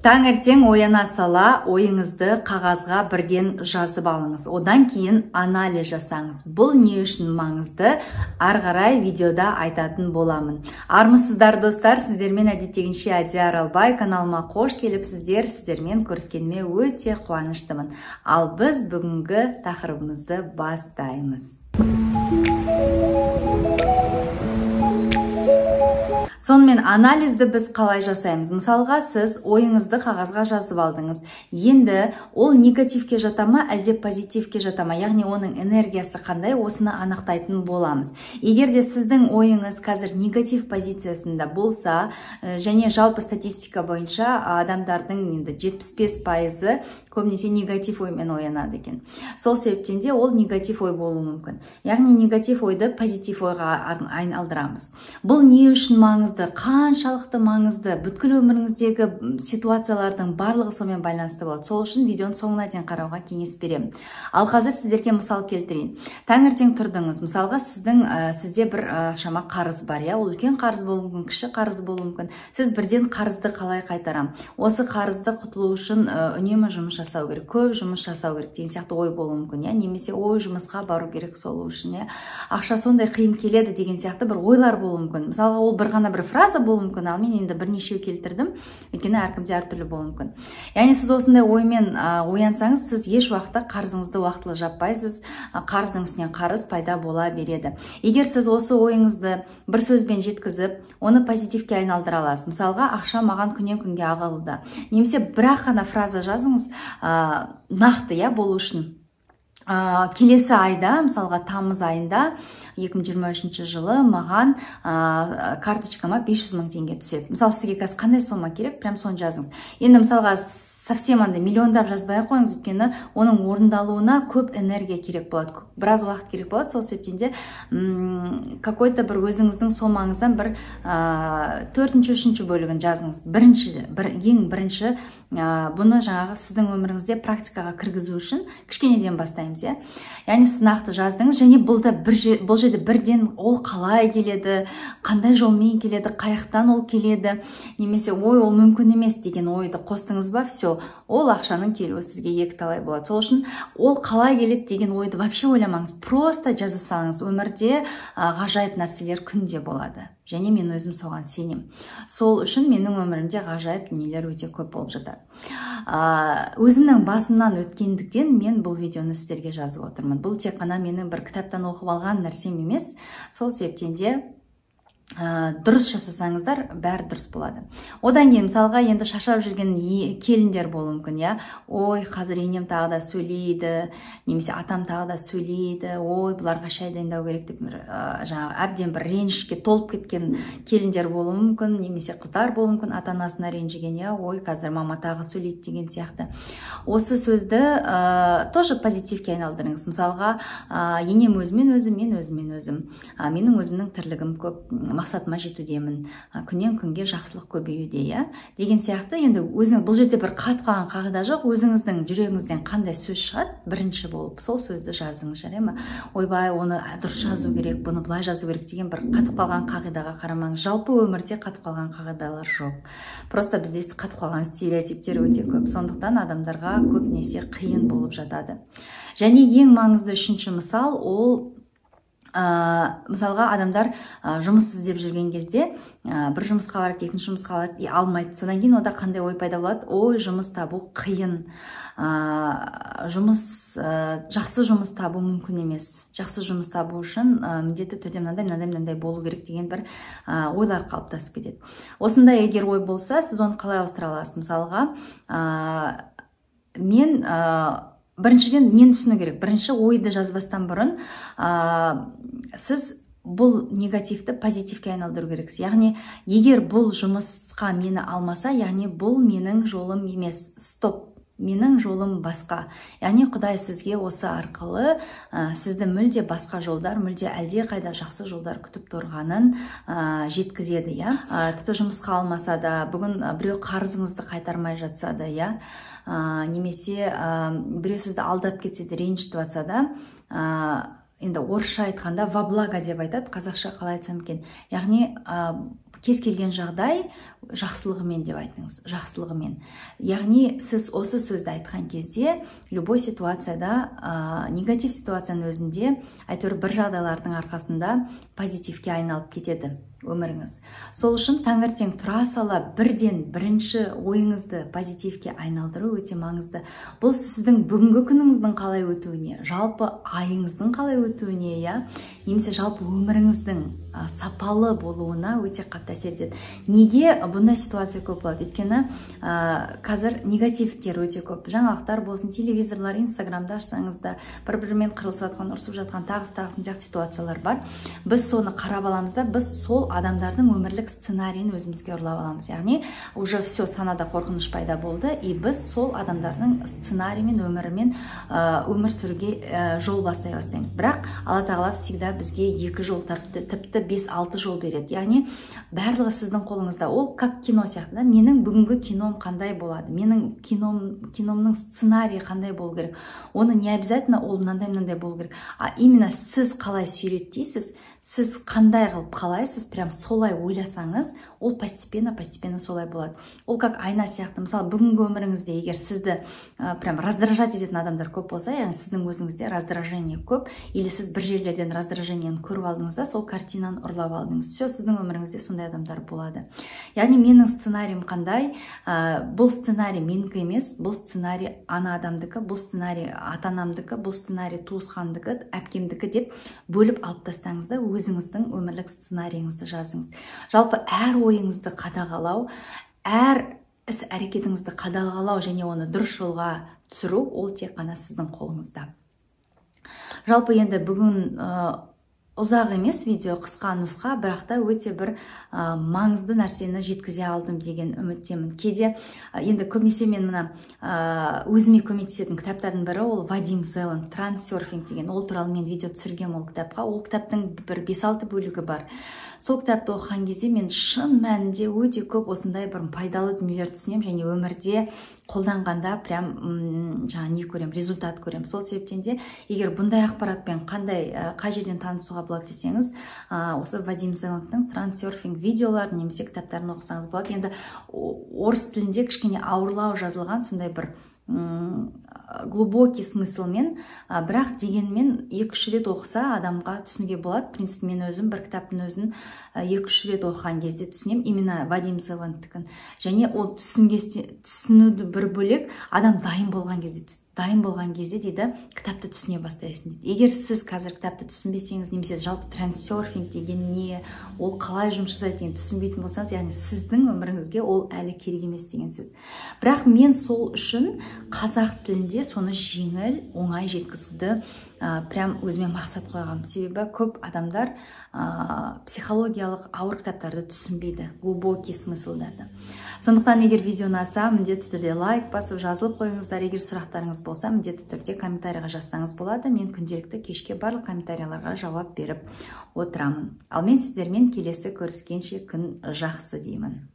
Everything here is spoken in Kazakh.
Таңертең ояна сала ойыңызды қағазға бірден жазып алыңыз. Одан кейін анализ жасаңыз. Бұл не үшін маңызды? Ары қарай видеода айтатын боламын. Армысыздар, достар, сіздермен әдеттегінше Әдия Аралбай. Каналыма қош келіпсіздер. Сіздермен көріскеніме өте қуаныштымын. Ал біз бүгінгі тақырыбымызды бастаймыз. Сонымен анализді біз қалай жасаймыз? Мысалға, сіз ойыңызды қағазға жазып алдыңыз. Енді ол негативке жата ма, әлде позитивке жата ма? Яғни оның энергиясы қандай, осыны анықтайтын боламыз. Егер де сіздің ойыңыз қазір негатив позициясында болса, және жалпы статистика бойынша адамдардың енді 75%-ы көбінесе негатив оймен оянады екен. Сол себептен де ол негатив ой болуы мүмкін. Яғни негатив ойды позитив ойға айналдырамыз. Бұл не үшін маңызды? Қаншалықты маңызды? Бүткіл өміріңіздегі ситуациялардың барлығы сонымен байланысты болады. Сол үшін видеоның соңына дейін қарауға кеңес беремін. Ал қазір сіздерге мысал келтірейін. Таңертең тұрдыңыз. Мысалға, сізде бір шама қарыз бар, иә? Ол үлкен қарыз болуы мүмкін, кіші қарыз болуы мүмкін. Сіз бірден қарызды қалай қайтарам? Осы қарызды құтылу үшін үнемі жұмыс жасау керек, көп жұмыс жасау керек деген сияқты ой болуы мүмкін, иә? Немесе ой, жұмысқа бару керек сол үшін, иә? Ақша сондай қиын келеді деген сияқты бір ойлар болуы мүмкін. Мысалға, ол бір ғана бір фраза болуы мүмкін, ал мен енді бірнешеу келтірдім, өйткені әркімде әртүрлі болуы мүмкін. Яғни сіз осындай оймен оянсаңыз, сіз еш уақытта қарызыңызды уақытылы жаппайсыз, қарыздың үстінен қарыз пайда бола береді. Егер сіз осы ойыңызды бір сөзбен жеткізіп, оны позитивке айналдыра аласыз. Мысалға, ақша маған күннен күнге ағылуда. Немесе бір-ақ қана фраза жазыңыз, нақты, иә, болу үшін. Келесі айда, мысалға, тамыз айында 2023 жылы маған карточкама 500 мың теңге түседі. Мысалы, сізге қазір қандай сома керек, прям соны жазыңыз. Енді мысалға, совсем андай миллиондап жазбай ақ қойыңыз, өйткені оның орындалуына көп энергия керек болады, біраз уақыт керек болады. Сол себептен де какой-то бір өзіңіздің сомаңыздан бір төртінші, үшінші бөлігін жазыңыз. Бірінші, ең бірінші бұны жаңағы сіздің өміріңізде практикаға кіргізу үшін кішкенеден бастаймыз, иә? Яғни сіз нақты жаздыңыз, және бұл да бұл жерде бірден ол қалай келеді, қандай жолмен келеді, қаяқтан ол келеді, немесе ой, ол мүмкін емес деген ойды қостыңыз ба, все, ол ақшаның келуі сізге екі талай болады. Сол үшін ол қалай келеді деген ойды вообще ойламаңыз, просто жаза салыңыз. Өмірде ғажайып нәрселер күнде болады. Және мен өзім соған сенемін. Сол үшін менің өмірімде ғажайып дүниелер өте көп болып жатады. Өзімнің басымнан өткендіктен мен бұл видеоны сіздерге жазып отырмын. Бұл тек қана менің бір кітаптан оқып алған нәрсем емес. Сол себептен де дұрыс жасасаңыздар, бәрі дұрыс болады. Одан кейін, мысалға, енді шаршап жүрген келіндер болуы мүмкін, иә? Ой, қазір енем тағы да сөйлейді, немесе атам тағы да сөйлейді, ой, бұларға шай дайындау керек деп жаңағы әбден бір ренішке толып кеткен келіндер болуы мүмкін, немесе қыздар болуы мүмкін, ата-анасына ренжіген, иә? Ой, қазір мама тағы сөйлейді деген сияқты. Осы сөзді тоже позитивке айналдырыңыз. Мысалға, енем өзімен өзім, мен өзімен өзім. Менің өзімнің тірлігім көп, мақсатыма жетудемін, күннен күнге жақсылық көбеюде, иә, деген сияқты. Енді өзің бұл жерде бір қатып қалған қағида жоқ, өзіңіздің жүрегіңізден қандай сөз шығады, бірінші болып сол сөзді жазыңыз, жарай ма? Ойбай, оны дұрыс жазу керек, бұны былай жазу керек деген бір қатып қалған қағидаға қарамаңыз. Жалпы өмірде қатып қалған қағидалар жоқ. Просто бізде қатып қалған стереотиптер өте көп. Сондықтан адамдарға көбінесе қиын болып жатады. Және ең маңызды үшінші мысал, ол мысалға, адамдар жұмыс іздеп жүрген кезде бір жұмысқа барады, екінші жұмысқа барады, алмайды. Содан кейін ода қандай ой пайда болады? Ой, жұмыс табу қиын, жақсы жұмыс табу мүмкін емес. Жақсы жұмыс табу үшін міндетті түрде мынандай, мынандай, мынандай болу керек деген бір ойлар қалыптасып кетеді. Осындай егер ой болса, сіз оны қалай ауыстыра аласыз? Мысалға, мен біріншіден нені түсіну керек? Бірінші ойды жазбастан бұрын сіз бұл негативті позитивке айналдыру керексіз. Яғни, егер бұл жұмысқа мені алмаса, яғни бұл менің жолым емес. Стоп, менің жолым басқа. Яғни Құдай сізге осы арқылы сізді мүлде басқа жолдар, мүлде әлде қайда жақсы жолдар күтіп тұрғанын жеткізеді, иә? Тіпті жұмысқа алмаса да, бүгін біреу қарызыңызды қайтармай жатса да, иә? Немесе біреу сізді алдап кетсе де, ренжітіп жатса да, енді орысша айтқанда во благо деп айтады, қазақша қалай айтсам екен? Яғни Кез келген жағдай жақсылығымен деп айтыңыз, жақсылығымен. Яғни сіз осы сөзді айтқан кезде любой ситуацияда, негатив ситуацияның өзінде әйтеуір бір жағдайлардың арқасында позитивке айналып кетеді өміріңіз. Сол үшін таңертең тұра сала бірден бірінші ойыңызды позитивке айналдыру өте маңызды. Бұл сіздің бүгінгі күніңіздің қалай өтуіне, жалпы айыңыздың қалай өтуіне, иә, немесе жалпы өміріңіздің сапалы болуына өте қатты әсер етеді. Неге бұндай ситуация көп болады? Өйткені қазір негативтер өте көп. Жаңалықтар болсын, телевизорлар, инстаграмды ашсаңыз да, бір-бірімен қырылысып жатқан, ұрысып жатқан, тағысын сияқты ситуациялар бар. Біз соны қарап аламыз да, біз сол адамдардың өмірлік сценарийін өзімізге ұрлап аламыз. Яғни уже все, санада қорқыныш пайда болды, и біз сол адамдардың сценариймен, өмірімен өмір сүруге жол бастай бастаймыз. Бірақ Алла Тағала всегда бізге екі жол, тіпті 5-6 жол береді. Яғни барлығы сіздің қолыңызда. Ол как кино сияқты, да? Менің бүгінгі кином қандай болады? Менің киномның сценарийі қандай болу керек? Оны не обязательно ол мынандай болу керек. А именно сіз қалай суреттейсіз, сіз қандай қылып қалайсыз, прям солай ойласаңыз, ол постепенно солай болады. Ол как айна сияқты. Мысалы, бүгінгі өміріңізде егер сізді прям раздражать ететін адамдар көп болса, яғни сіздің өзіңізде раздражение көп, или сіз бір жерлерден раздражениені көріп алдыңыз да, сол картинаны ұрлап алдыңыз. Все, сіздің өміріңізде сондай адамдар болады. Яғни менің сценариім қандай? Бұл сценарий менікі емес, бұл сценарий ана адамдікі, бұл сценарий ата-анамдікі, бұл сценарий туысқандікі, әпкемдікі деп бөліп алып тастаңыз да, өзіңіздің өмірлік сценарийіңізді жазыңыз. Жалпы әр ойыңызды қадағалау, әр іс әрекетіңізді қадағалау және оны дұрыс жолға түсіру, ол тек қана сіздің қолыңызда. Жалпы енді бүгін ұзақ емес видео, қысқа нұсқа, бірақ та өте бір маңызды нәрсені жеткізе алдым деген үміттемін. Кейде енді көбінесе мен мына өзіме көмектесетін кітаптардың бірі ол Вадим Зеланд «Трансерфинг» деген. Ол туралы мен видео түсіргем ол кітапқа. Ол кітаптың бір 5-6 бөлігі бар. Сол кітапты оқыған кезде мен шын мәнінде өте көп осындай бір пайдалы дүниелер түсінемін және өмірде қолданғанда прям жаңа не көрем, результат көрем. Сол себептен де егер бұндай ақпаратпен қандай, қай жерден танысуға болады десеңіз, осы Вадим Зеландтың «Трансерфинг» видеоларын немесе кітаптарын оқысаңыз болады. Енді орыс тілінде кішкене ауырлау жазылған, сондай бір глубокий смыслмен, бірақ дегенмен 2-3 рет оқыса адамға түсінуге болады. В принципе, мен өзім бір кітаптың өзін 2-3 рет оқыған кезде түсінемін, именно Вадим Зеландтікін. Және ол түсінуді бір бөлек, адам дайын болған кезде дейді, кітапты түсіне бастайсың дейді. Егер сіз қазір кітапты түсінбесеңіз, немесе жалпы трансерфинг деген не, ол қалай жұмыс жасайды деген түсінбейтін болсаңыз, яғни сіздің өміріңізге ол әлі керек емес деген сөз. Бірақ мен сол үшін қазақ тілінде соны жеңіл, оңай жеткізуді прям өзіме мақсат қойғам. Себебі көп адамдар психологиялық ауыр кітаптарды түсінбейді, глубокий смыслдарды. Сондықтан егер видео ұнаса, міндетті түрде лайк басып, жазылып қойыңыздар. Егер сұрақтарыңыз болса, міндетті түрде комментарийға жазсаңыз болады. Мен күнделікті кешке барлық комментарийларға жауап беріп отырамын. Ал мен сіздермен келесі көріскенше күн жақсы деймін.